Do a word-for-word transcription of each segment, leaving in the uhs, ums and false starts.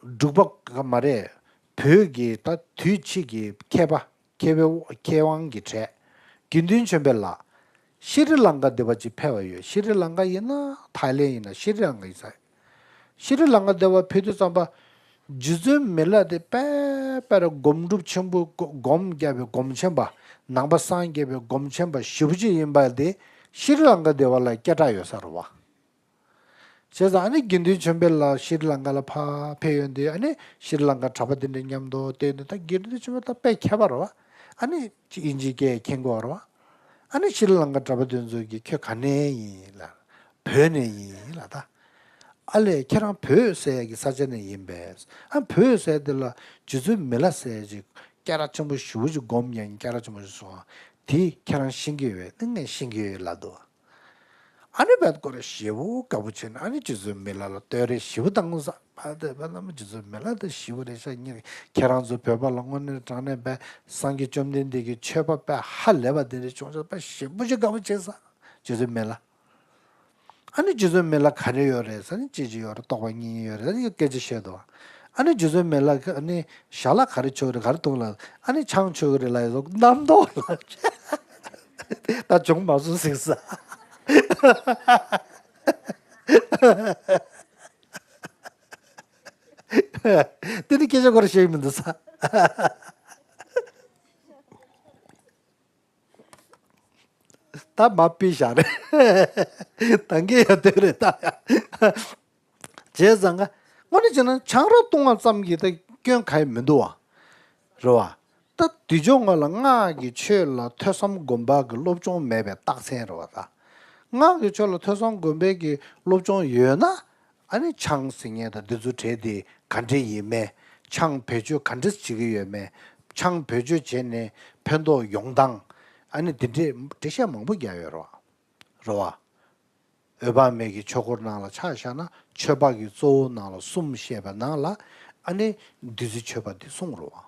འབྲུག་པ་མ་རེད། བོད་ཀྱི་ད་དུས་ཕྱིས་ཀྱི་མཁས་པ། མཁས་པའི་མཁས་དབང་གི་གྲས། དགེ་འདུན་ཆོས་འཕེལ་ལགས། ཤྲི་ལངྐ་འདི་པ་ཅིག་ཕེབས་པ་ཡོད། ཤྲི་ལངྐ་ཡིན་ན་ཐའི་ལེན་ཡིན་ན་ཤྲི་ལངྐ་ཡིན་ས། ཤྲི་ལངྐ་འདི་པ་ཕེབས་དུས་ཙམ་པ། རྗེ་བཙུན་མི་ལ་དེ་དཔེ་དཔེ་ར་སྒོམ་སྒྲུབ་ཆེན་པོ་སྒོམ་རྒྱབ་པའི་སྒོམ་ཆེན་པ། ནང་པ་སངས་རྒྱས་པའི་སྒོམ་ཆེན་པ་ཞེ་པོ་ཅིག་ཡིན་པ་དེ་ཤྲི་ལངྐ་འདི་པ་ལ་སྐད་གྲགས་ཡོད་ས་རེད་བ། བྱས་ཙང་ཨ་ནི་དགེ་འདུན་ཆོས་འཕེལ་ལགས་ཤྲི་ལངྐ་ལ་ཕར་ཕེབས་ཡོང་དུས་ཨ་ནི་ཤྲི་ལངྐ་གྲྭ་པ་དེ་འདྲ་མཉམ་དུ་བསྡད་ནས། ད་དགེ་འདུན་ཆོས་འཕེལ་ད་དཔེ་མཁས་པ་རེད་བ། ཨ་ནི་དབྱིན་ཇིའི་སྐད་མཁྱེན་གྱི་ཡོད་རེད་བ། ཨ་ནི་ཤྲི་ལངྐ་གྲྭ་པ་དེ་ཚོ་གིས་ཁྱོད་ག་ནས་ཡིན་ལབ། བོད་ནས་ཡིན་ལབ་ད། ཨ་ལས་ཁྱེད་རང་བོད་ཟེར་ཡ་གི་ས་ཆ་ནས་ཡིན་པས། ཨ་བོད་ཟེར་དེ་ལ་རྗེ་བཙུན་མི་ལ་ཟེར་ཅིག་སྐད་གྲགས་ཆེན་པོ་ཞེ་པོ་ཅིག་སྒོམ་མཁན་སྐད་གྲགས་ཆེན་པོ་ཞིག་སོང་། དེ་ཁྱེད་རང་ཤེས་ཀྱི་ཡོད་པས། ཨ་ནི་ངས་ཤེས་ཀྱི་ཡོད་ལབ་འདུག། ཨ་ནི་བད་ཀོ་རེ་ཞེ་པོ་དགའ་པོ་བྱས་ནས་ཨ་ནི་རྗེ་བཙུན་མི་ལ་ལ་བསྟོད་ར་ཞེ་པོ་བཏང་ས། ཕ་དེ་བ་ལ་མ་རྗེ་བཙུན་མི་ལ་དེ་ཞེ་པོ་རེད་ཤག། ཉིན་ཁྱེད་རང་ཚོ་བོད་པ་ལ་དངོས་གནས་དྲང་གནས་པའི་སངས་རྒྱས་བཅོམ་ལྡན་འདས་ཀྱི་ཆོས་པ་དཔེ་ཧ་ལས་པ་དེ་འདྲ་བྱུང་ཤག། དཔེ་ཞེ་པོ་ཅིག་དགའ་པོ་བྱས་ས། རྗེ་བཙུན་མི་ལ། ཨ་ནི་རྗེ་བཙུན་མི་ལ་ག་རེ་ཡོད་རེད་ཟེར་ན། ཅི་ཅི་ཡོད་རེད། རྟོགས་པ་གཉིས་ཡོད་རེད་ཟེར་ནས་སྐད་ཆ་བཤད་འདུག། ཨ་ནི་རྗེ་བཙུན་མི་ལ་ཨ་ནི་ཞལ་ལག་ག་རེ་མཆོད་རེད། ག་རེ་འཐུང་ལ། ཨ་ནི་ཆང་མཆོད་ཀྱི་རེད་ལབ་ཡ་ཟོ་རྣམ་རྟོག་ལབ། ད་བྱུང་མ་སོང་ཟིག་ས། དེ་ནི་སྐད་ཆ་ཁོ་རང་བཤད་ཀྱི་མི་འདུག་ས། ད་མ་པི་བཞག་རེད། ད་གིན་ཡ་དེ་རེད་ད། བྱས་ཙང་ཀ་དངོས་གནས་བྱས་ན་ཆང་རག་བཏུང་བ་ཙམ་གྱིས་ད་སྐྱོན་གང་ཡང་མི་འདུག་བ། རེད་བ། ད་དུས་ཆུང་ང་ལ་སྔགས་ཀྱི་ཆོས་ལ་ཐོས་བསམ་སྒོམ་པ་གི་སློབ་སྦྱོང་མེད་པའི་རྟགས་མཚན་རེད་བ་ད། སྔགས་ཀྱི་ཆོས་ལ་ཐོས་བསམ་སྒོམ་པའི་གི་སློབ་སྦྱོང་ཡོད་ན། ཨ་ནི་ཆང་ཟེར་མཁན་དང་འདི་ཚོ་བྲལ་ཏེ་ག་འདྲ་ཡིན་མིན། ཆང་བེད་སྤྱོད་ག་འདྲ་བྱེད་ཀྱི་ཡོད་མེད། ཆང་བེད་སྤྱོད་བྱས་ནས་ཕན་ཐོགས་ཡོང་སྟངས། ཨ་ནི་འདི་འདྲའི་འགྲེལ་བཤད་མང་པོ་རྒྱག་ཡོད་རེད་བ། རེད་བ། འོད་དཔག་མེད་ཀྱི་ཆོས་འཁོར་ནང་ལ་ཆ་བཞག་ན་མཆོད་པ་གི་གཙོ་བོ་ནང་ལ་གསུམ་བཤད་པ་ནང་ལ་ཨ་ནི་བདུད་རྩི་མཆོད་པ་འདི་གསུངས་རེད་བ།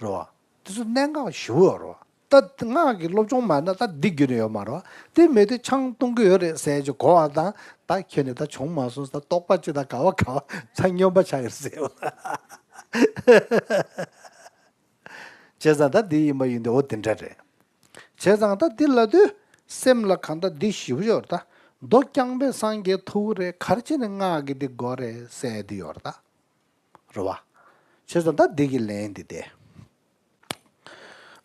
རེད་བ། དེ་ཚོ་གནད་འགག་ཞེ་པོ་ཡོད་རེད་བ། ད་སྔགས་ཀྱི་སློབ་སྦྱོང་མ་ན་ད་འདི་རྒྱུན་ནས་ཡོད་མ་རེད་བ། དེ་མེད་དུས་ཆང་བཏུང་གི་ཡོད་རེད་ཟེར་གྱི་གོ་བ་དང་། ད་ཁྱོད་ནི་ད་བྱུང་མ་སོང་ཟེར། རྟོགས་པ་ཅི་ད་ག་བ་ག་བ་ཆ་སྙོམས་པ་ཆགས་ཡོད་ཟེར་བ། བྱས་ཙང་ད་འདི་ཡིན་པ་ཡིན་དུས་འོ་དེ་འདྲ་རེད། བྱས་ཙང་ད་འདི་ལབ་དུས་སེམས་ལ་གང་ལྟར་འདི་ཞེ་པོ་ཡོད་རེད་ད། མདོ་རྐྱང་པས་སངས་རྒྱས་ཐུབ་ཀྱི་རེད། ག་རེ་བྱས་ནས་སྔགས་ཀྱི་འདི་དགོས་རེད་ཟེར་འདི་ཡོད་རེད་ད། རེད་བ། བྱས་ཙང་ད་འདི་གི་ལན་འདི་སྟེ།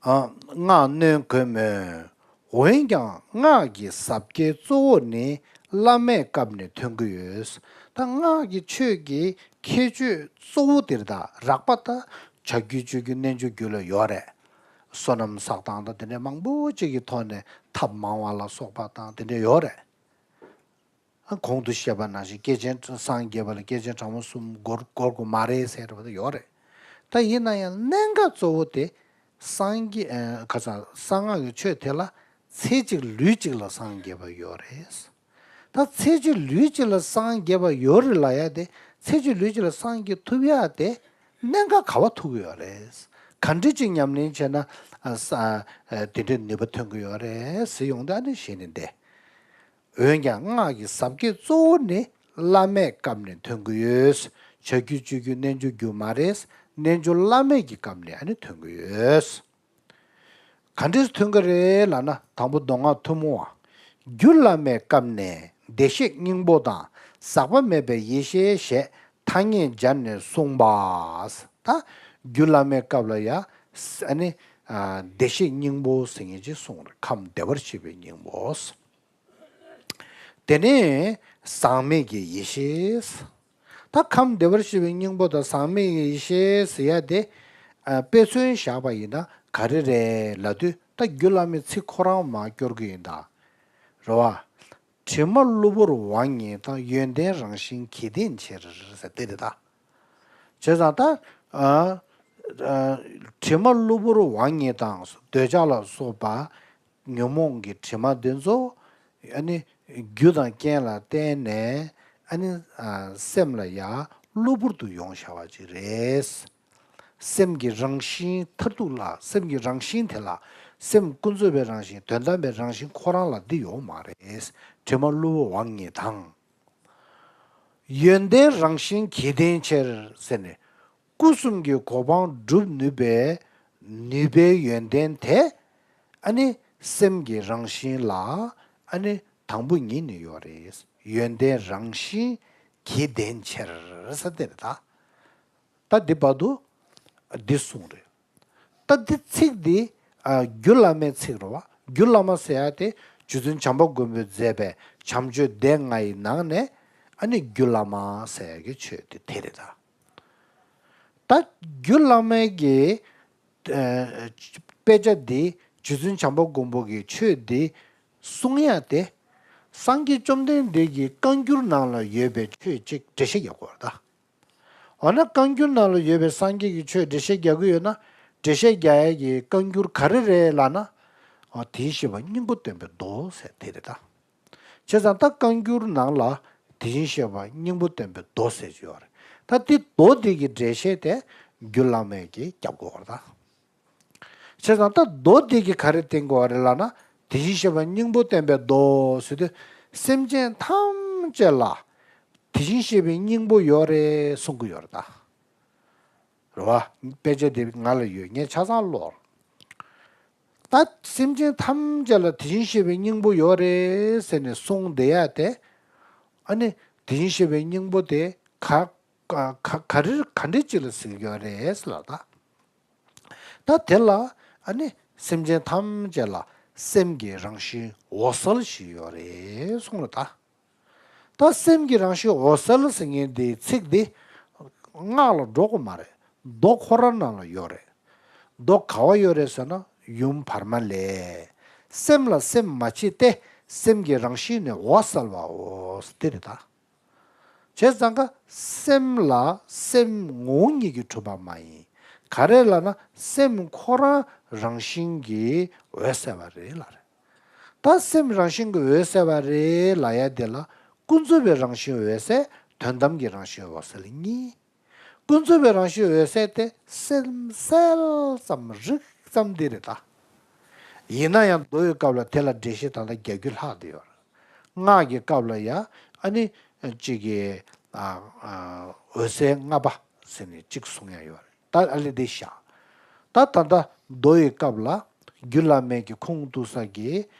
ཨ། སྔགས་གནོན་དགོས་མོད། འོན་ཀྱང་སྔགས་ཀྱི་ཟབ་ཁྱད་གཙོ་བོ་ནི་བླ་མའི་སྐབས་ནས་ཐོན་གྱི་ཡོད། ད་སྔགས་ཀྱི་ཆོས་ཀྱི་ཁྱད་ཆོས་གཙོ་བོ་དེ་རེད་ད། རགས་པ་ད་བྱ་རྒྱུད་སྤྱོད་རྒྱུད་རྣལ་འབྱོར་རྒྱུད་ལ་ཡོད་རེད། བསོད་ནམས་བསགས་སྟངས་དང་དེ་འདྲའི་མང་པོ་ཅིག་གི་ཐོག་ནས་ཐབས་མང་བ་ལ་སོགས་པ་དང་དེ་འདྲ་ཡོད་རེད། གོང་དུ་བཤད་པ་ནང་བཞིན་སྐྱེས་ཆེན་སངས་རྒྱས་པ་ལ་སྐྱེས་ཆེན་གྲངས་མང་གསུམ་འགོར་འགོར་དགོས་མ་རེད་ཟེར་བ་དེ་ཡོད་རེད། ད་ཡིན་ན་ཡང་གནད་འགག་གཙོ་བོ་དེ་སངས་རྒྱས་ཨ་ཁ་སང་གསང་སྔགས་ཀྱི་ཆོས་དེ་ལ་ཚེ་གཅིག་ལུས་གཅིག་ལ་སངས་རྒྱས་པ་ཡོད་རེད། ད་ཚེ་གཅིག་ལུས་གཅིག་ལ་སངས་རྒྱས་པ་ཡོད་རེད་ལབ་ཡ་དེ་ཚེ་གཅིག་ལུས་གཅིག་ལ་སངས་རྒྱས་ཐུབ་ཡ་དེ་གནད་འགག་ག་བ་ཐུག་གི་ཡོད་རེད། ག་འདྲ་ཅིག་ཉམས་ལེན་བྱས་ན་ཨ་ས་ཨ་དེ་འདྲའི་ནུས་པ་ཐོན་གྱི་ཡོད་རེད་ཟེར་ཡོང་དུས་ཨ་ནི་གཞི་ནས་འདི། འོན་ཀྱང་སྔགས་ཀྱི་ཟབ་ཁྱད་གཙོ་བོ་ནི་བླ་མའི་སྐབས་ནས་ཐོན་གྱི་ཡོད། བྱ་རྒྱུད་སྤྱོད་རྒྱུད་རྣལ་འབྱོར་རྒྱུད་མ་རེད། རྣལ་འབྱོར་བླ་མེད་ཀྱི་སྐབས་ནས་ཨ་ནི་ཐོན་གྱི་ཡོད། ག་འདྲས་ཐོན་གྱི་རེད་ལབ་ན། དང་པོ་མདོ་སྔགས་ཐུན་མོང་བ། རྒྱུད་བླ་མའི་སྐབས་ནས་བདེ་གཤེགས་སྙིང་པོ་དང་ཟག་པ་མེད་པའི་ཡེ་ཤེས་ཞེས་ཐ་སྙད་སྦྱར་ནས་གསུངས་པ། ད་རྒྱུད་བླ་མའི་སྐབས་ལ་ཡ་ཨ་ནི་ཨ་བདེ་གཤེགས་སྙིང་པོ་ཟེར་མཁན་ཅིག་གསུངས་རེད། ཁམས་བདེ་བར་གཤེགས་པའི་སྙིང་པོ། དེ་ནས་ཟག་མེད་ཀྱི་ཡེ་ཤེས། ད་ཁམས་བདེ་བར་གཤེགས་པའི་སྙིང་པོ་དང་ཟག་མེད་ཀྱི་ཡེ་ཤེས་ཟེར་ཡ་དེ། ཨ་དཔེ་མཚོན་བཞག་པ་ཡིན་ན་ག་རེ་རེད་ལབ་དུས། ད་རྒྱུད་བླ་མའི་ཚིག་ཁོ་རང་མར་སྐྱོར་གྱི་ཡིན་ད། རེད་བ། དྲི་མ་གློ་བུར་འོང་ངེས་དང་། ཡོན་ཏན་རང་བཞིན་གྱིས་བརྟན་ཕྱིར་ཟེར་དེ་རེད་ད། བྱས་ཙང་ད། ཨ་ཨ་དྲི་མ་གློ་བུར་འོང་ངེས་དང་། འདོད་ཆགས་ལ་སོགས་པ་ཉོན་མོངས་ཀྱི་དྲི་མ་དེ་ཚོ་ཨ་ནི་རྒྱུ་དང་རྐྱེན་ལ་བརྟེན་ནས་ཨ་ནི་ཨ་སེམས་ལ་ཡ་གློ་བུར་དུ་ཡོང་བཞག་པ་ཅིག་རེད། སེམས་ཀྱི་རང་བཞིན་མཐར་ཐུག་ལ། སེམས་ཀྱི་རང་བཞིན་དེ་ལ། སེམས་ཀུན་རྫོབ་པའི་རང་བཞིན། དོན་དམ་པའི་རང་བཞིན་ཁོ་རང་ལ་འདི་ཡོད་མ་རེད། དྲི་མ་གློ་བུར་འོང་ངེས་དང་། ཡོན་ཏན་རང་བཞིན་གྱིས་བརྟེན་ཕྱིར་ཟེར་ནས། སྐུ་གསུམ་གྱི་གོ་འཕང་སྒྲུབ་ནུས་པའི་ནུས་པའི་ཡོན་ཏན་དེ། ཨ་ནི་སེམས་ཀྱི་རང་བཞིན་ལ་ཨ་ནི་དང་པོ་ཉིད་ནས་ཡོད་རེད། ཡོན་ཏན་རང་བཞིན་གྱིས་བརྟེན་ཕྱིར་ཟེར་དེ་རེད་ད། ད་འདི་བར་དུ་འདི་གསུངས་རེད། ད་འདི་ཚིག་འདི་ཨ་རྒྱུད་བླ་མའི་ཚིག་རེད་བ། རྒྱུད་བླ་མ་ཟེར་ཡ་དེ་རྗེ་བཙུན་བྱམས་པ་མགོན་པོས་མཛད་པའི་བྱམས་ཆོས་སྡེ་ལྔ་ཡི་ནང་ནས་ཨ་ནི་རྒྱུད་བླ་མ་ཟེར་ཡ་གི་ཆོས་དེ་དེ་རེད་ད། ད་རྒྱུད་བླ་མའི་གི་ཨ་དཔེ་ཆ་འདི་རྗེ་བཙུན་བྱམས་པ་མགོན་པོ་གི་ཆོས་འདི་གསུང་ཡ་དེ་སངས་རྒྱས་བཅོམ་ལྡན་འདས་ཀྱི་བཀའ་འགྱུར་ནང་ལ་ཡོད་པའི་ཆོས་ཅིག་འགྲེལ་བཤད་རྒྱག་དགོས་རེད་ད། འོ་ན་བཀའ་འགྱུར་ནང་ལ་ཡོད་པའི་སངས་རྒྱས་ཀྱི་ཆོས་འགྲེལ་བཤད་རྒྱག་གི་ཡོད་ན། འགྲེལ་བཤད་རྒྱག་ཡ་གི་བཀའ་འགྱུར་ག་རེ་རེད་ལབ་ན། འོ་དེ་བཞིན་གཤེགས་པ་སྙིང་པོ་སྟོན་པའི་མདོ་ཟེར་དེ་རེད་ད། བྱས་ཙང་ད་བཀའ་འགྱུར་ནང་ལ་དེ་བཞིན་གཤེགས་པ་སྙིང་པོ་སྟོན་པའི་མདོ་ཟེར་གྱི་ཡོད་རེད། ད་དེ་མདོ་དེ་གི་འགྲེལ་བཤད་དེ་རྒྱུད་བླ་མས་ཀྱིས་རྒྱབ་དགོས་རེད་ད། བྱས་ཙང་ད་མདོ་འདི་གིས་ག་རེ་བསྟན་དགོས་པ་རེད་ལབ་ན། དེ་བཞིན་གཤེགས་པ་སྙིང་པོ་སྟོན་པའི་མདོ་ཟེར་དུས། སེམས་ཅན་ཐམས་ཅད་ལ་དེ་བཞིན་གཤེགས་པའི་སྙིང་པོ་ཡོད་རེད་གསུང་གི་ཡོད་རེད་ད། རེད་བ། དཔེ་ཆ་དེ་ང་ལ་ཡོད། ངས་ཆ་ཚང་ཀློག་ད་སེམས་ཅན་ཐམས་ཅད་ལ་དེ་བཞིན་གཤེགས་པའི་སྙིང་པོ་ཡོད་རེད་ཟེར་ནས་གསུངས་བསྡད་ཡ་དེ། ཨ་ནི་དེ་བཞིན་གཤེགས་པའི་སྙིང་པོ་དེ་ག་ག་ག་རེ་ག་འདྲ་ཅིག་ལ་ཟེར་གྱི་ཡོད་རེད་ལབ་ད། ད་དེ་ལ་ཨ་ནི་སེམས་ཅན་ཐམས་ཅད་ལ་སེམས་ཀྱི་རང་བཞིན་འོད་གསལ་ཞིག་ཡོད་རེད་གསུངས་ལ་ད། ད་སེམས་ཀྱི་རང་བཞིན་འོད་གསལ་ཟེར་མཁན་དེའི་ཚིག་འདི་སྔགས་ལ་འགྲོ་གི་མ་རེད། མདོ་ཁོ་རང་ནང་ལ་ཡོད་རེད། མདོ་ག་བ་ཡོད་རེད་ཟེར་ན་ཡུམ་བར་མ་ལས། སེམས་ལ་སེམས་མ་མཆིས་ཏེ། སེམས་ཀྱི་རང་བཞིན་ནི་འོད་གསལ་བའོ། དེ་རེད་ད། བྱས་ཙང་ཀ་སེམས་ལ་སེམས་ངོ་བོ་ཉིད་ཀྱིས་གྲུབ་པ་མ་ཡིན། ག་རེ་ལབ་ན་སེམས་ཁོ་རང་རང་བཞིན་གྱིས་འོད་གསལ་བ་རེད་ལབ་རེད། ད་སེམས་རང་བཞིན་གྱིས་འོད་གསལ་བ་རེད་ལབ་ཡ་དེ་ལ་ཀུན་རྫོབ་པའི་རང་བཞིན་འོད་གསལ། དོན་དམ་གྱི་རང་བཞིན་འོད་གསལ་གཉིས། ཀུན་རྫོབ་པའི་རང་བཞིན་འོད་གསལ་དེ་སེམས་གསལ་ཙམ་རིག་ཙམ་དེ་རེད་ད། ཡིན་ན་ཡང་མདོ་ཡི་སྐབས་ལ་དེ་ལ་འགྲེལ་བཤད་ད་ལྟ་རྒྱག་རྒྱུ་ལྷག་བསྡད་ཡོད་རེད། སྔགས་ཀྱི་སྐབས་ལ་ཡང་ཨ་ནི་གཅིག་གི་ཨ་ཨ་འོད་གསལ་ལྔ་པ་ཟེར་ནས་གཅིག་གསུང་ཡ་ཡོད་རེད། ད་ཨ་ལེ་འདི་བཞག་ད་ད་ལྟ་མདོ་ཡི་སྐབས་ལ་རྒྱུད་བླ་མས་ཀྱི་ཁུངས་གཏུགས་ས་གི་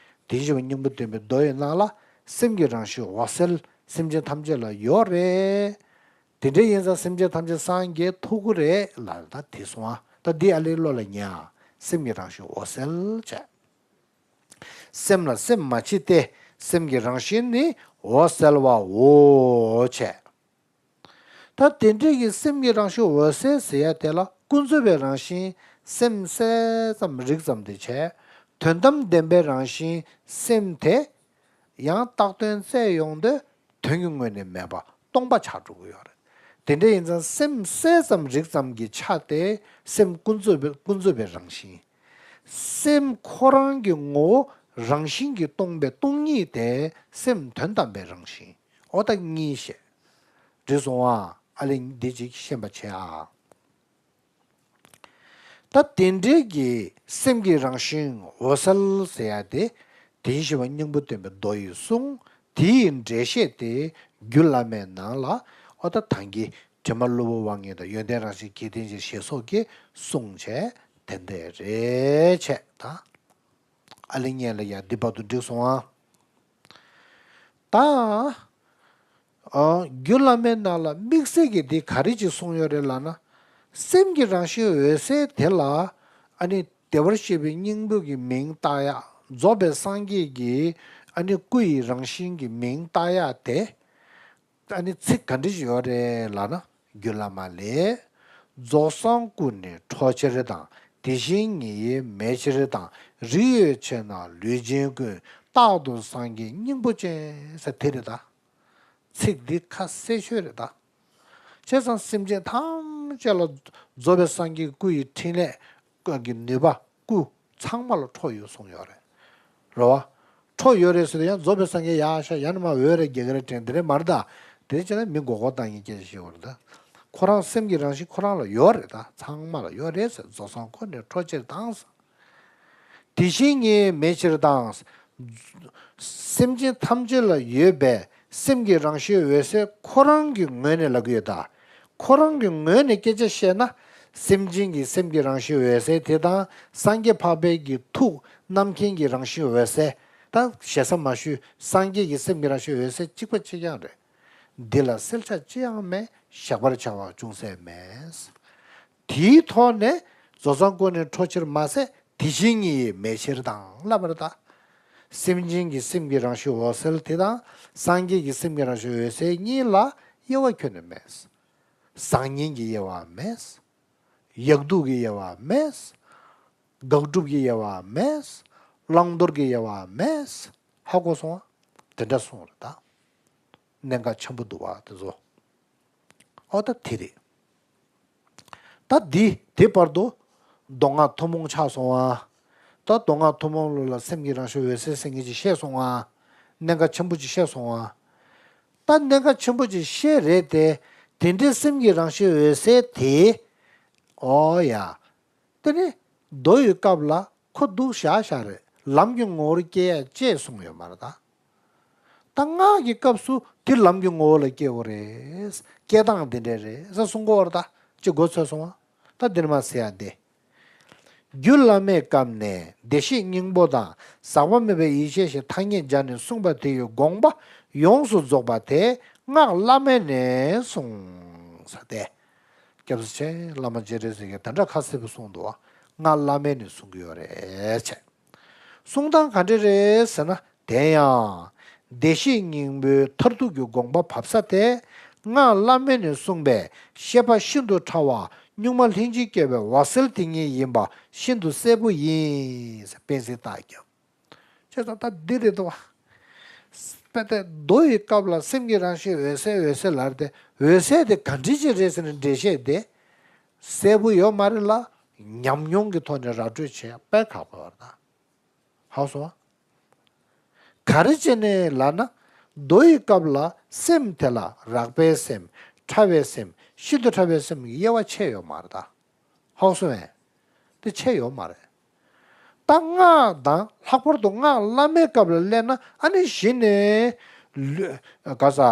དེ་བཞིན་གཤེགས་པ་སྙིང་པོ་སྟོན་པའི་མདོ་ཡི་ནང་ལ་སེམས་ཀྱི་རང་བཞིན་འོད་གསལ་སེམས་ཅན་ཐམས་ཅད་ལ་ཡོད་རེད། དེ་འདྲ་ཡིན་ཙང་སེམས་ཅན་ཐམས་ཅད་སངས་རྒྱས་ཐུབ་ཀྱི་རེད་ལབ་ད་དེ་སོང་ཨ། ད་འདི་ཨ་ལེ་བློ་ལ་ཉར། སེམས་ཀྱི་རང་བཞིན་འོད་གསལ་བྱས། སེམས་ལ་སེམས་མ་མཆིས་ཏེ། སེམས་ཀྱི་རང་བཞིན་ནི་འོད་གསལ་བའོ་བྱས། ད་དེ་འདྲའི་གི་སེམས་ཀྱི་རང་བཞིན་འོད་གསལ་ཟེར་ཡ་དེ་ལ་ཀུན་རྫོབ་པའི་རང་བཞིན་སེམས་གསལ་ཙམ་རིག་ཙམ་དེ་བྱས། དོན་དམ་བདེན་པའི་རང་བཞིན་སེམས་དེ་ཡང་བཏགས་དོན་བཙལ་ཡོང་དུས་དོན་གྱི་ངོས་ནས་མེད་པ་སྟོང་པ་ཆགས་འགྲོ་གི་ཡོད་རེད། དེ་འདྲ་ཡིན་ཙང་སེམས་གསལ་ཙམ་རིག་ཙམ་གྱི་ཆ་དེ་སེམས་ཀུན་རྫོབ་པའི་ཀུན་རྫོབ་པའི་རང་བཞིན། སེམས་ཁོ་རང་གི་ངོ་བོ་རང་བཞིན་གྱིས་སྟོང་པའི་སྟོང་ཉིད་དེ་སེམས་དོན་དམ་པའི་རང་བཞིན། འོ་ད་གཉིས་བཤད། འགྲིག་སོང་ཨ། ཨ་ལེ་འདི་གཅིག་ཤེས་པ་བྱེད་ཨ། ད་དེ་འདྲའི་གི་སེམས་ཀྱི་རང་བཞིན་འོད་གསལ་ཟེར་ཡ་དེ་དེ་བཞིན་གཤེགས་པ་སྙིང་པོ་སྟོན་པའི་མདོ་ཡི་གསུང་། དེ་ཡི་འགྲེལ་བཤད་དེ་རྒྱུད་བླ་མའི་ནང་ལ་འོ་ད་ཐང་གི་དྲི་མ་གློ་བུར་དབང་ངེས་དང་ཡོན་ཏན་རང་བཞིན་གྱིས་བརྟེན་ཅིང་ཞེས་སོགས་ཀྱིས་གསུངས་བྱས་དེ་འདྲ་རེད་བྱས་ད། ཨ་ལེ་ཉན་ལ་ཡ་འདི་བར་དུ་འགྲིག་སོང་ཨ། ད། ཨ། རྒྱུད་བླ་མའི་ནང་ལ་དམིགས་བསལ་གྱི་འདི་ག་རེ་ཅིག་གསུངས་ཡོད་རེད་ལབ་ན། སེམས་ཀྱི་རང་བཞིན་འོད་གསལ་དེ་ལ་ཨ་ནི་བདེ་བར་གཤེགས་པའི་སྙིང་པོ་གི་མིང་བཏགས་ཡ། རྫོགས་པའི་སངས་རྒྱས་ཀྱི་ཨ་ནི་སྐུ་ཡི་རང་བཞིན་གྱི་མིང་བཏགས་ཡ་དེ། ཨ་ནི་ཚིག་ག་འདྲ་ཞིག་ཡོད་རེད་ལབ་ན། རྒྱུད་བླ་མ་ལས། རྫོགས་སངས་སྐུ་ནི་འཕྲོག་ཕྱིར་དང་། དེ་བཞིན་ཉིད་ཡེ་མེད་ཕྱིར་དང་། རིགས་ཡོད་ཕྱིར་ན་ལུས་ཅན་ཀུན། རྟག་ཏུ་སངས་རྒྱས་སྙིང་པོ་ཅན། ཟེར་དེ་རེད་ད། ཚིག་འདི་ཁ་གསལ་ཤོས་རེད་ད། བྱས་ཙང་སེམས་ཅན་ཐམས་ཅད་ལ་རྫོགས་པའི་སངས་རྒྱས་སྐུ་ཡི་ཕྲིན་ལས་ཀྱི་ནུས་པ་སྐུ་ཚང་མ་ལ་འཕྲོ་ཡོད་གསུངས་ཡོད་རེད། རེད་བ། འཕྲོ་ཡོད་རེད་ཟེར་དུས་ཡང་རྫོགས་པའི་སངས་རྒྱས་ཡག་ཤ་ཡང་ན་མ་འོས་རེད་རྒྱལ་ཁ་རེད་དྲན་དེ་རེད་མ་རེད་ད། དེ་བྱས་ན་མི་མགོ་སྐོར་བཏང་ཡིན་སྐད་ཆ་བཤད་འོ་རེད་ད། ཁོ་རང་སེམས་ཀྱི་རང་བཞིན་ཁོ་རང་ལ་ཡོད་རེད་ད། ཚང་མ་ལ་ཡོད་རེད་ཟེར། རྫོགས་སངས་སྐུ་ནི་འཕྲོག་ཕྱིར་དང་ཟེར། དེ་བཞིན་ཉིད་མེད་ཕྱིར་དང་། སེམས་ཅན་ཐམས་ཅད་ལ་ཡོད་པའི་ སེམས་ཀྱི་རང་བཞིན་འོད་གསལ་ཁོ་རང་གི་ངོས་ནས་ལབ་ཀྱི་ཡོད་ད། ཁོ་རང་གི་ངོས་ནས་སྐད་ཆ་བཤད་ན། སེམས་ཅན་གྱི་སེམས་ཀྱི་རང་བཞིན་འོད་གསལ་དེ་དང་སངས་རྒྱས་འཕགས་པའི་གི་ཐུགས་རྣམ་མཁྱེན་གྱི་རང་བཞིན་འོད་གསལ། ད་ཞེ་ས་མ་ཞུ། སངས་རྒྱས་ཀྱི་སེམས་ཀྱི་རང་བཞིན་འོད་གསལ་གཅིག་པ་གཅིག་རྐྱང་རེད། འདི་ལ་སེལ་ཆ་ཅི་ཡང་མེད། བཞག་པར་བྱ་བ་ཅུང་ཟད་མེད། དེའི་ཐོག་ནས་རྫོགས་སངས་སྐུ་ནི་འཕྲོ་ཕྱིར་མ་ཟད་དེ་བཞིན་ཉིད་ཡིན་མེད་ཕྱིར་དང་ལབ་པར་གདའ། སེམས་ཅན་གྱི་སེམས་ཀྱི་རང་བཞིན་འོད་གསལ་དེ་དང་སངས་རྒྱས་ཀྱི་སེམས་ཀྱི་རང་བཞིན་འོད་གསལ་གཉིས་ལ་དབྱེ་བ་ཁྱོན་ནས་མེད། བཟང་ངན་གྱི་དབྱེ་བ་མེད། ཡག་སྡུག་གི་དབྱེ་བ་མེད། དགག་སྒྲུབ་ཀྱི་དབྱེ་བ་མེད། བླང་དོར་གྱི་དབྱེ་བ་མེད། ཧ་གོ་སོང་བ། དེ་འདྲ་གསུངས་རེད་ད། གནད་འགག་ཆེན་པོ་འདུག་བ་དེ་ཚོ། ཨོ་ད་དེ་རེད། ད་འདི་དེ་བར་དུ་མདོ་སྔགས་ཐུན་མོང་ཆགས་སོང་བ། ད་མདོ་སྔགས་ཐུན་མོང་ལོ་ལ་སེམས་ཀྱི་རང་བཞིན་འོད་གསལ་ཟེར་མཁན་ཅིག་བཤད་སོང་བ། གནད་འགག་ཆེན་པོ་ཅིག་བཤད་སོང་བ། ད་གནད་འགག་ཆེན་པོ་ཅིག་བཤད་རེད་དེ། དེ་འདྲའི་སེམས་ཀྱི་རང་བཞིན་འོད་གསལ་དེ། ཨོ་ཡ། དེ་ནི་མདོ་ཡི་སྐབས་ལ་ཁོ་འདུག་བཞག་བཞག་རེད། ལམ་གྱི་ངོ་བོར་སྐྱེ་ཡ་ཅེས་གསུངས་ཡོད་མ་རེད་ད། ད་སྔགས་ཀྱི་སྐབས་སུ་དེ་ལམ་གྱི་ངོ་བོ་ལ་སྐྱེ་བོ་རེད། སྐྱེ་སྟངས་འདི་འདྲ་རེད་ཟེར་གསུང་གི་ཡོད་རེད་ད། ཅེས་མགོ་ཚོས་སོང་བ། ད་འདིར་མ་ཟེར་ཡ་འདི། རྒྱུད་བླ་མའི་སྐབས་ནས་བདེ་གཤེགས་སྙིང་པོ་དང་ཟག་པ་མེད་པའི་ཡེ་ཤེས་ཞེས་ཐ་སྙད་སྦྱར་ནས་གསུངས་པ་དེ་ཡི་དགོངས་པ་ཡོངས་སུ་རྫོགས་པ་དེ་སྔགས་བླ་མེད་ནས་གསུངས་ས་སྟེ། སྐྱབས་སུ་མཆི། བླ་མ་སྤྱན་རས་གཟིགས་ཀྱིས་དེ་འདྲ་ཁ་གསལ་པོ་གསུངས་འདུག་བ། སྔགས་བླ་མེད་ནས་གསུང་གི་ཡོད་རེད་ཅེས། གསུང་སྟངས་ག་འདྲ་རེད་ཟེར་ན། དེ་ཡང་། བདེ་གཤེགས་སྙིང་པོའི་མཐར་ཐུག་གི་དགོངས་པ་བབས་ས་དེ། སྔགས་བླ་མེད་ནས་གསུངས་པའི་ཤེས་པ་ཤིན་ཏུ་ཕྲ་བ་གཉུག་མ་ལྷན་ཅིག་སྐྱེས་པའི་འོད་གསལ་དེ་ཉིད་ཡིན་པ་ཤིན་ཏུ་གསལ་པོ་ཡིན། དཔེ་གཟིགས་རྟགས་བརྒྱབ། བྱས་ཙང་ད་འདི་རེད་དོ། དཔེ་དེ་མདོ་ཡི་སྐབས་ལ་སེམས་ཀྱི་རང་བཞིན་འོད་གསལ་འོད་གསལ་ལབ་དེ། འོད་གསལ་དེ་ག་འདྲ་ཅིག་རེད་ཟེར་ནས་འགྲེལ་བཤད་དེ་གསལ་པོ་ཡོད་མ་རེད་ལ། ཉམས་མྱོང་གི་ཐོག་ནས་ར་སྤྲོད་བྱེད་ཡ་དཔེ་ཁག་པོ་ཡོད་རེད་ད། ཧ་གོ་སོང་ང་། ག་རེ་བྱས་ནས་ལབ་ན། མདོ་ཡི་སྐབས་ལ་སེམས་དེ་ལ་རགས་པའི་སེམས། ཕྲ་བའི་སེམས། ཤིན་ཏུ་ཕྲ་བའི་སེམས་ཀྱི་དབྱེ་བ་ཕྱེ་ཡོད་མ་རེད་ད། ཧ་གོ་སོང་ངས། དེ་ཕྱེ་ཡོད་མ་རེད། ད་སྔགས་དང་ལྷག་པར་དུ་སྔགས་བླ་མེད་སྐབས་ལ་སླེབས་ན་ཨ་ནི་གཞི་ནས་ལུས་ག་ས་ཨ་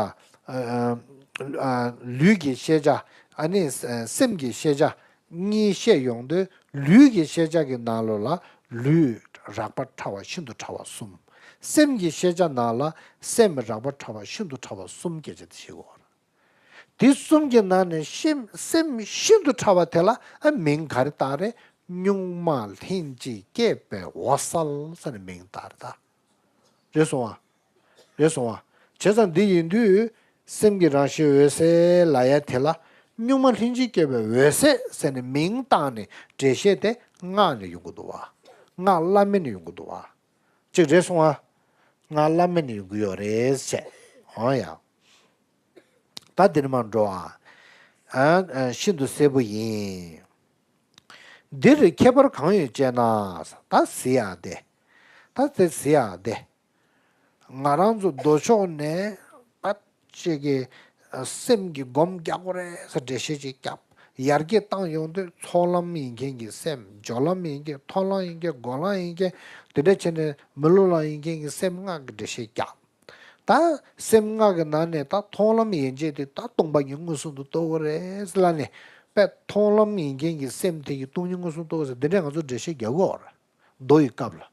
ཨ་ལུས་ཀྱི་ཤེས་བྱ། ཨ་ནི་སེམས་ཀྱི་ཤེས་བྱ་གཉིས་བཤད་ཡོང་དུས། ལུས་ཀྱི་ཤེས་བྱ་གི་ནང་ལོགས་ལ་ལུས་རགས་པ་ཕྲ་བ་ཤིན་ཏུ་ཕྲ་བ་གསུམ། སེམས་ཀྱི་ཤེས་བྱ་ནང་ལ་སེམས་རགས་པ་ཕྲ་བ་ཤིན་ཏུ་ཕྲ་བ་གསུམ་སྐད་ཆ་དེ་བཤད་ཀྱི་ཡོད་རེད། དེ་གསུམ་གྱི་ནང་ནས་སེམས་སེམས་ཤིན་ཏུ་ཕྲ་བ་དེ་ལ་ཨ་མིང་ག་རེ་བཏགས་རེད། གཉུག་མ་ལྷན་ཅིག་སྐྱེས་པའི་འོད་གསལ་ཟེར་ནས་མིང་བཏགས་རེད་ད། རེད་སོང་ང་། རེད་སོང་ང་། བྱས་ཙང་འདི་ཡིན་དུས་སེམས་ཀྱི་རང་བཞིན་འོད་གསལ་ལབ་ཡ་དེ་ལ་གཉུག་མ་ལྷན་ཅིག་སྐྱེས་པའི་འོད་གསལ་ཟེར་ནས་མིང་བཏགས་ནས་འགྲེལ་བཤད་དེ་སྔགས་ནས་ཡོང་གི་འདུག་བ། སྔགས་བླ་མེད་ནས་ཡོང་གི་འདུག་བ། གཅིག་རེད་སོང་ང་། སྔགས་བླ་མེད་ནས་ཡོང་གི་ཡོད་རེད་ཟེར། འོ་ཡ། ད་འདིར་མར་འགྲོ་ཨ། ཨ་ཨ་ཤིན་ཏུ་གསལ་པོ་ཡིན། འདིར་ཁྱད་པར་གང་ཡོད་ཅེ་ན། ད་གཟིགས་ཡ་དེ། ད་དེ་གཟིགས་ཡ་དེ། ང་རང་ཚོ་མདོ་ཕྱོགས་ནས་ད་ཅིག་གི་སེམས་ཀྱི་སྒོམ་རྒྱག་དགོས་རེད་ཟེར་འགྲེལ་བཤད་ཅིག་བརྒྱབ། ཡར་རྒྱས་བཏང་ཡོང་དུས་ཚོགས་ལམ་ཡིན་མཁན་གྱི་སེམས། སྦྱོར་ལམ་ཡིན་མཁན། མཐོང་ལམ་ཡིན་མཁན། སྒོམ་ལམ་ཡིན་མཁན། དེ་འདྲ་བྱས་ནས་མི་སློབ་ལམ་ཡིན་མཁན་གྱི་སེམས་ལྔ་གི་འགྲེལ་བཤད་བརྒྱབ། ད་སེམས་ལྔ་གི་ནང་ནས་ད་མཐོང་ལམ་ཡན་ཆད་དེ་ད་སྟོང་པ་ཉིད་མངོན་སུམ་དུ་རྟོགས་དགོས་རེད་ལབ་ནས། དཔེ་མཐོང་ལམ་ཡིན་མཁན་གྱི་སེམས་དེ་ཡིས་སྟོང་ཉིད་མངོན་སུམ་རྟོགས་ཟེར་འདི་འདྲས་ང་ཚོ་འགྲེལ་བཤད་རྒྱག་གི་ཡོད་རེད། མདོ་ཡི་སྐབས་ལ།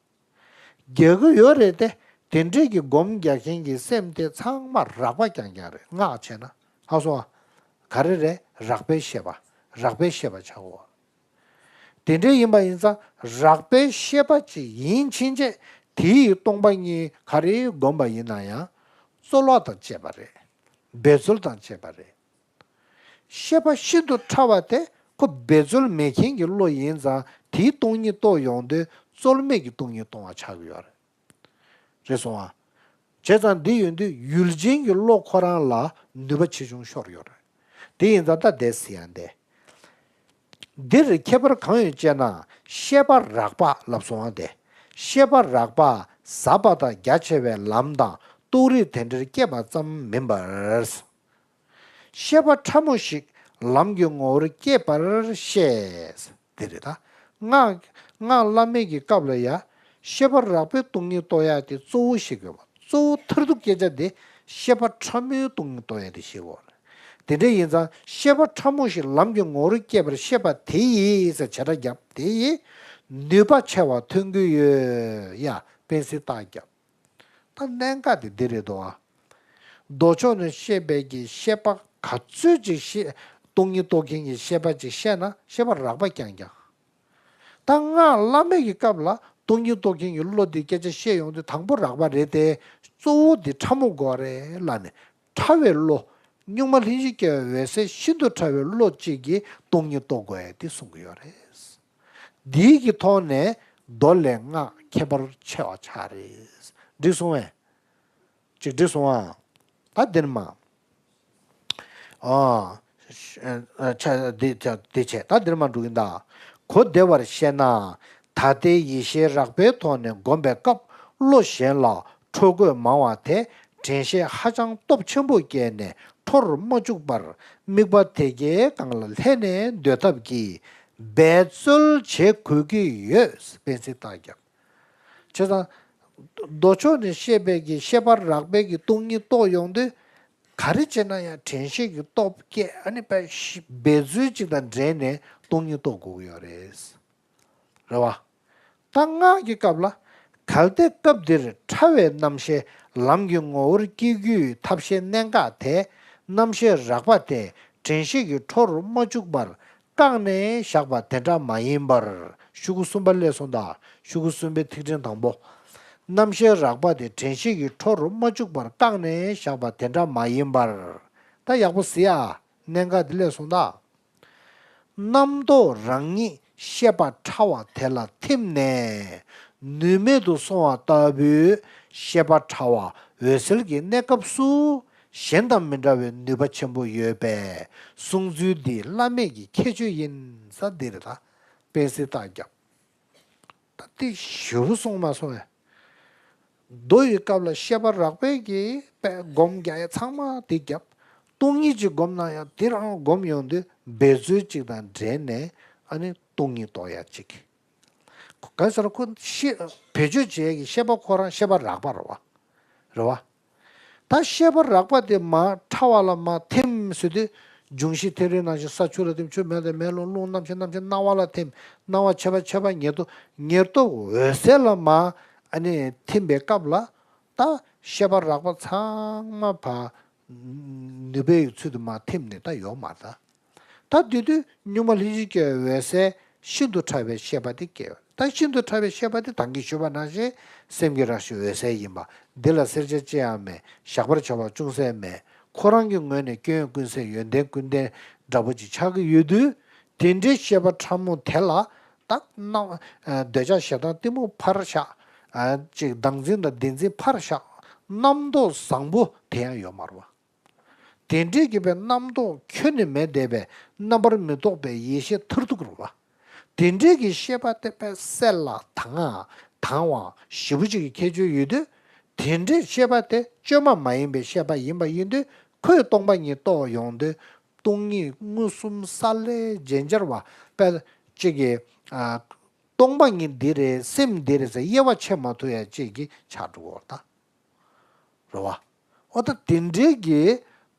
རྒྱག་གི་ཡོད་རེད་དེ། དེ་འདྲས་ཀྱི་སྒོམ་རྒྱག་མཁན་གྱི་སེམས་དེ་ཚང་མ་རགས་པ་རྐྱང་རྐྱང་རེད། སྔགས་བྱས་ན། ཧ་གོ་སོང་ང་། ག་རེ་རེད། རགས་པའི་ཤེས་པ། རགས་པའི་ཤེས་པ་ཆགས་གོ། དེ་འདྲ་ཡིན་པ་ཡིན་ཙང་རགས་པའི་ཤེས་པ་ཅིག་ཡིན་ཕྱིན་ཆད་དེའི་སྟོང་པ་ཉིད་ག་རེ་བསྒོམས་པ་ཡིན་ན་ཡང་རྩོལ་བ་དང་བཅས་པ་རེད། འབད་རྩོལ་དང་བཅས་པ་རེད། ཤེས་པ་ཤིན་ཏུ་ཕྲ་བ་དེ་ཁོ་འབད་རྩོལ་མེད་མཁན་གྱི་བློ་ཡིན་ཙང་དེའི་སྟོང་ཉིད་རྟོགས་ཡོང་དུས་རྩོལ་མེད་ཀྱི་སྟོང་ཉིད་སྟོང་བ་ཆགས་ཀྱི་ཡོད་རེད། རེད་སོང་ང་། བྱས་ཙང་འདི་ཡོད་དུས་ཡུལ་ཅན་གྱི་བློ་ཁོ་རང་ལ་ནུས་པ་ཆེ་ཆུང་ཤོར་ཡོད་རེད། དེ་ཡིན་ཙང་ད་འདས་སི་ཡང་འདས། འདིར་ཁྱད་པར་གང་ཡོད་ཅེ་ན། ཤེས་པ་རགས་པ་ལབ་སོང་བ་དེ། ཤེས་པ་རགས་པ་ཟབ་པ་དང་རྒྱ་ཆེ་བའི་ལམ་དང་རྟོགས་རིགས་དེ་འདྲར་སྐྱེས་པ་ཙམ་མིན་པར། ཤེས་པ་ཕྲ་མོ་ཞིག་ལམ་གྱི་ངོ་བོར་སྐྱེས་པར་བཤད། དེ་རེད་ད། སྔགས་སྔགས་བླ་མེད་ཀྱི་སྐབས་ལ་ཡ། ཤེས་པ་རགས་པའི་སྟོང་ཉིད་རྟོགས་ཡག་དེ་གཙོ་བོ་ཞིག་ཡོད་པ། གཙོ་བོ་མཐར་ཐུག་སྐད་ཆ་དེ་ ཤེས་པ་ཕྲ་མོའི་སྟོང་ཉིད་རྟོགས་ཡ་དེ་ཤེས་དགོས་རེད། དེ་འདྲ་ཡིན་ཙང་ཤེས་པ་ཕྲ་མོ་ཞིག་ལམ་གྱི་ངོ་བོར་སྐྱེས་པར་ཤེས་པ་དེ་ཡིས་ཟེར་བྱེ་བྲག་བརྒྱབ་དེ་ཡིས་ནུས་པ་ཆེ་བ་ཐོན་གྱི་ཡོད་ཡ། དཔེ་སྲིད་རྟགས་བརྒྱབ། ད་གནད་འགག་དེ་འདི་རེད་དོ། མདོ་ཕྱོགས་ནས་བཤད་པའི་གི་ཤེས་པ་ག་ཚོད་ཅིག་ཤེས་སྟོང་ཉིད་རྟོགས་མཁན་གྱི་ཤེས་པ་ཅིག་བཤད་ན་ཤེས་པ་རགས་པ་རྐྱང་རྐྱང་། ད་སྔགས་བླ་མེད་ཀྱི་སྐབས་ལ་སྟོང་ཉིད་རྟོགས་མཁན་གྱི་བློ་འདི་སྐད་ཆ་བཤད་ཡོང་དུས་དང་པོ་རགས་པ་རེད་དེ། གཙོ་བོ་འདི་ཕྲ་མོ་དགོས་རེད་ལབ་ནས་ཕྲ་བའི་བློ། གཉུག་མ་ལྷན་ཅིག་སྐྱེས་པའི་འོད་གསལ་ཤིན་ཏུ་ཕྲ་བའི་བློ་གཅིག་གིས་སྟོང་ཉིད་རྟོགས་དགོས་ཡ་དེ་གསུང་གི་ཡོད་རེད། འདིའི་གི་ཐོག་ནས་མདོ་ལས་སྔགས་ཁྱད་པར་ཆེ་བ་ཆགས་རེད། འགྲིག་སོང་བས། ཅིག་འགྲིག་སོང་ཨ། ད་འདིར་མ། ཨ། ཆ་འདི་ཆ་འདི་བྱས་ད་འདིར་མ་འགྲོ་གིན་ད། གོ་བདེ་བར་བཤད་ན། ད་ལྟའི་ཡེ་ཤེས་རགས་པའི་ཐོག་ནས་བསྒོམ་པའི་སྐབས་བློ་གཞན་ལ་འཕྲོ་དགོས་མང་བ་དེ་དྲན་ཤེས་ཧ་ཅང་སྟོབས་ཆེན་པོ་བསྐྱེད་ནས་འཕྲོར་མ་བཅུག་པར་དམིགས་པ་དེ་གའི་སྒང་ལ་ལྷན་ནེ་སྡོད་ཐབས་ཀྱིས་འབད་རྩོལ་བྱེད་དགོས་ཀྱི་ཡོད། དཔེ་སྲིད་རྟགས་བརྒྱབ། བྱས་ཙང་། མདོ་ཕྱོགས་ནས་བཤད་པའི་གི་ཤེས་པ་རགས་པའི་གི་སྟོང་ཉིད་རྟོགས་ཡོང་དུས། ག་རེ་བྱས་ན་ཡང་དྲན་ཤེས་ཀྱི་སྟོབས་བསྐྱེད་ཨ་ནི་དཔེ་ཤི་འབད་རྩོལ་ཅིག་དང་འབྲེལ་ནས་སྟོང་ཉིད་རྟོགས་དགོས་ཀྱི་ཡོད་རེད། རེད་བ། ད་སྔགས་ཀྱི་སྐབས་ལ། གལ་ཏེ་སྐབས་འདིར་ཕྲ་བའི་རྣམ་ཤེས་ལམ་གྱི་ངོ་བོར་སྐྱེ་རྒྱུའི་ཐབས་ཤེས་གནད་འགག་དེ་རྣམ་ཤེས་རགས་པ་དེ་དྲན་ཤེས་ཀྱི་འཕྲོར་མ་བཅུག་པར་བཀག་ནས་བཞག་པ་དེ་འདྲ་མ་ཡིན་པར། ཤོག་གུ་གསུམ་པ་སླེབས་སོང་ད། ཤོག་གུ་གསུམ་པའི་ཐིག་ཕྲེང་དང་པོ། རྣམ་ཤེས་རགས་པ་དེ་དྲན་ཤེས་ཀྱི་འཕྲོར་མ་བཅུག་པར་བཀག་ནས་བཞག་པ་དེ་འདྲ་མ་ཡིན་པར། ད་ཡག་པོ་གཟིགས་ཨ། གནད་འགག་འདི་སླེབས་སོང་ད། རྣམ་རྟོག་རང་ཉིད་ཤེས་པ་ཕྲ་བ་དེ་ལ་ཐིམ་ནས་ནུས་མེད་དུ་སོང་བ་ལྟ་བུའི་ཤེས་པ་ཕྲ་བ་འོད་གསལ་གྱི་གནས་སྐབས་སུ། གཞན་དང་མི་འདྲ་བའི་ནུས་པ་ཆེན་པོ་ཡོད་པས་གསུང་ཚུལ་འདི་བླ་མེད་ཀྱི་ཁྱད་ཆོས་ཡིན་ས་འདི་རེད་ད། དཔེ་སྲིད་རྟགས་བརྒྱབ། ད་འདི་ཞེ་པོ་སོང་མ་སོང་བས། མདོ་ཡི་སྐབས་ལ་ཤེས་པ་རགས་པས་ཀྱི་དཔེ་སྒོམ་རྒྱག་ཡ་ཚང་མ་འདི་བརྒྱབ། སྟོང་ཉིད་ཀྱི་སྒོམ་ན་ཡང་འདི་རང་སྒོམ་ཡོང་དུས་འབད་རྩོལ་གཅིག་དང་འབྲེལ་ནས་ཨ་ནི་སྟོང་ཉིད་རྟོགས་ཡ་གཅིག། གང་ཟེར་ན་ཁོ་ཤེས་བེད་སྤྱོད་བྱེད་ཡ་གི་ཤེས་པ་ཁོ་རང་ཤེས་པ་རགས་པ་རེད་བ། རེད་བ། ད་ཤེས་པ་རགས་པ་དེ་མར་ཕྲ་བ་ལ་མར་ཐིམ་ཟེར་དུས། འབྱུང་བཞི་ཐིམ་རིམ་རྣམ་ཤེས་ས་ཆུ་ལ་ཐིམ་ཆུ་མེ་ལ་མེ་རླུང་རླུང་རྣམ་ཤེས་རྣམ་ཤེས་སྣང་བ་ལ་ཐིམ། སྣང་བ་མཆེད་པ་མཆེད་པ་ཉེར་ཐོབ་ཉེར་ཐོབ་འོད་གསལ་ལ་མར་ཨ་ནི་ཐིམ་པའི་སྐབས་ལ། ད་ཤེས་པ་རགས་པ་ཚང་མ་ཕར་ནུས་པའི་ཚུལ་དུ་མར་ཐིམ་ནས་ད་ཡོད་མ་རེད་ད། ད་དེ་དུས་གཉུག་མ་ལྷན་ཅིག་སྐྱེས་པའི་འོད་གསལ་ཤིན་ཏུ་ཕྲ་བའི་ཤེས་པ་དེ་སྐྱེ་བ། ད་ཤིན་ཏུ་ཕྲ་བའི་ཤེས་པ་དེ་ད་གིན་ཞུས་པ་ནང་བཞིན་སེམས་ཀྱི་རང་བཞིན་འོད་གསལ་ཡིན་པ། འདི་ལ་གསལ་ཆ་ཅི་ཡང་མེད། བཞག་པར་བྱ་བ་ཅུང་ཟད་མེད། ཁོ་རང་གི་ངོས་ནས་སྐྱོན་ཡོན་ཀུན་ཟད་ཡོན་ཏན་ཀུན་ལྡན་འདྲ་པོ་ཅིག་ཆགས་ཀྱི་ཡོད་དུས། དེ་འདྲའི་ཤེས་པ་ཕྲ་མོ་དེ་ལ་ད་སྣང་འདོད་ཆགས་ཞེ་སྡང་གཏི་མུག་ཕར་བཞག་ཅིག་བདག་འཛིན་དང་བདེན་འཛིན་ཕར་བཞག་རྣམ་རྟོག་བཟང་པོ་དེ་ཡང་ཡོད་མ་རེད་བ། དེ་འདྲའི་གི་པའི་རྣམ་རྟོག་ཁྱོན་ནས་མེད་བསྡད་པའི་རྣམ་པར་མི་རྟོག་པའི་ཡེ་ཤེས་མཐར་ཐུག་རེད་བ། དེ་འདྲའི་གི་ཤེས་པ་དེ་པའི་གསལ་ལ་དྭངས་དྭངས་བ་ཞེ་པོ་ཅིག་གི་ཁྱད་ཆོས་ཡོད་དུས། དེ་འདྲའི་ཤེས་པ་དེ་བཅོས་མ་མ་ཡིན་པའི་ཤེས་པ་ཡིན་པ་ཡིན་དུས། ཁོས་སྟོང་པ་ཉིད་རྟོགས་ཡོང་དུས། སྟོང་ཉིད་མངོན་སུམ་ས་ལེ་རྗེན་སྦྱར་བ་པའི་ཅིག་གི་ཨ། སྟོང་པ་ཉིད་འདི་རེད། སེམས་འདི་རེད་ཟེར་དབྱེ་བ་ཕྱེ་མ་ཐུབ་ཡ་ཅིག་གི་ཆགས་འགྲོ་གི་ཡོད་རེད་ད། རེད་བ། ཨོ་ད་དེ་འདྲའི་གི་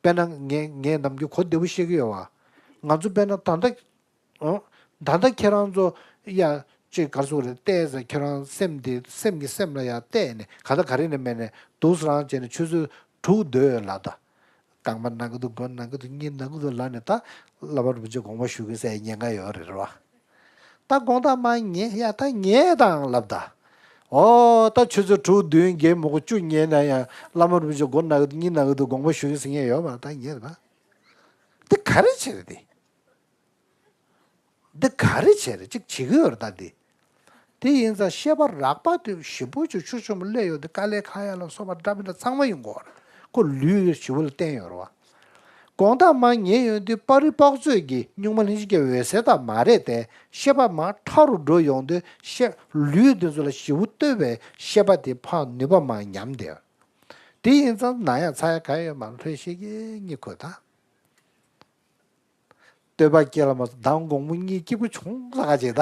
དཔེར་ན་ངས་ངས་ནམ་རྒྱུན་གོ་བདེ་པོ་བཤད་ཀྱི་ཡོད་བ། ང་ཚོ་དཔེར་ན་ད་ལྟ། ཨོ། ད་ལྟ་ཁྱེད་རང་ཚོ་ཡ་ཅིག་ག་རེ་ཟེར་དགོས་རེད། བལྟས་ཟེར་ཁྱེད་རང་སེམས་དེ་སེམས་ཀྱིས་སེམས་ལ་ཡ་བལྟས་ནས་ག་ད་ག་རེ་ནས་མེད་ནས་འདུག་སེ་རང་བྱས་ནས་ཆུ་ཚོད་དྲུག་སྡོད་ལབ་ད། རྐང་པ་ན་གི་འདུག་མགོ་ན་གི་འདུག་སྙིང་ན་གི་འདུག་ལབ་ནས་ད་བླ་མ་རིན་པོ་ཆེ་དགོངས་པ་ཞུ་གི་ཟེར་ཉེན་ཁ་ཡོད་རེད་རེད་བ། ད་དགོང་དག་མར་ཉལ་ཡ་ད་ཉལ་དང་ལབ་ད། ཨོ་ད་ཆུ་ཚོད་དྲུག་བདུན་བརྒྱད་མོ་གོ་བཅུ་ཉལ་ན་ཡང་བླ་མ་རིན་པོ་ཆེ་མགོ་ན་གི་འདུག་སྙིང་ན་གི་འདུག་དགོངས་པ་ཞུ་གི་ཟེར་མཁན་ཡོད་མ་རེད། ད་ཉལ་ད། འདི་ག་རེ་བྱས་རེད་དེ། འདི་ག་རེ་བྱས་རེད། ཅིག་བྱེད་ཀྱི་ཡོད་རེད་ད་འདི། དེ་ཡིན་ཙང་ཤེས་པ་རགས་པ་དེ་ཞེ་པོ་ཅིག་ཆུ་ཆེན་པོ་སླེབས་ཡོང་དུས་དཀའ་ལས་ཁག་ཡ་ལ་སོགས་པ་འདྲ་མི་འདྲ་ཚང་མ་ཡོང་གི་ཡོད་རེད། ཁོ་ལུས་ཞེ་པོ་ལ་བརྟེན་ཡོད་རེད་བ། དགོང་དག་མར་ཉལ་ཡོང་དུས་པར་རིས་པགས་ཚོད་ཀྱིས་གཉུག་མ་ལྷན་ཅིག་སྐྱེས་པའི་འོད་གསལ་དག་མ་རེད་དེ། ཤེས་པ་མར་ཕྲ་རུ་འགྲོ་ཡོང་དུས་ཤེས་ལུས་དེ་ཚོ་ལ་ཞེ་པོ་ལྟོས་པའི་ཤེས་པ་དེ་ཕར་ནུས་པ་མར་ཉམས་བསྡད་ཡོད། དེ་ཡིན་ཙང་ན་ཡ་ཚ་ཡ་ག་ཡོད་མ་ལྷོད་ཤེས་ཀྱི་གཉིད་ཁུག་ད། སྟོད་པ་སྐྱེས་ལ་མ་མདང་དགོང་མོ་གཉིད་སྐྱིད་པོ་བྱུང་ལ་ཁ་ཅིག་ད།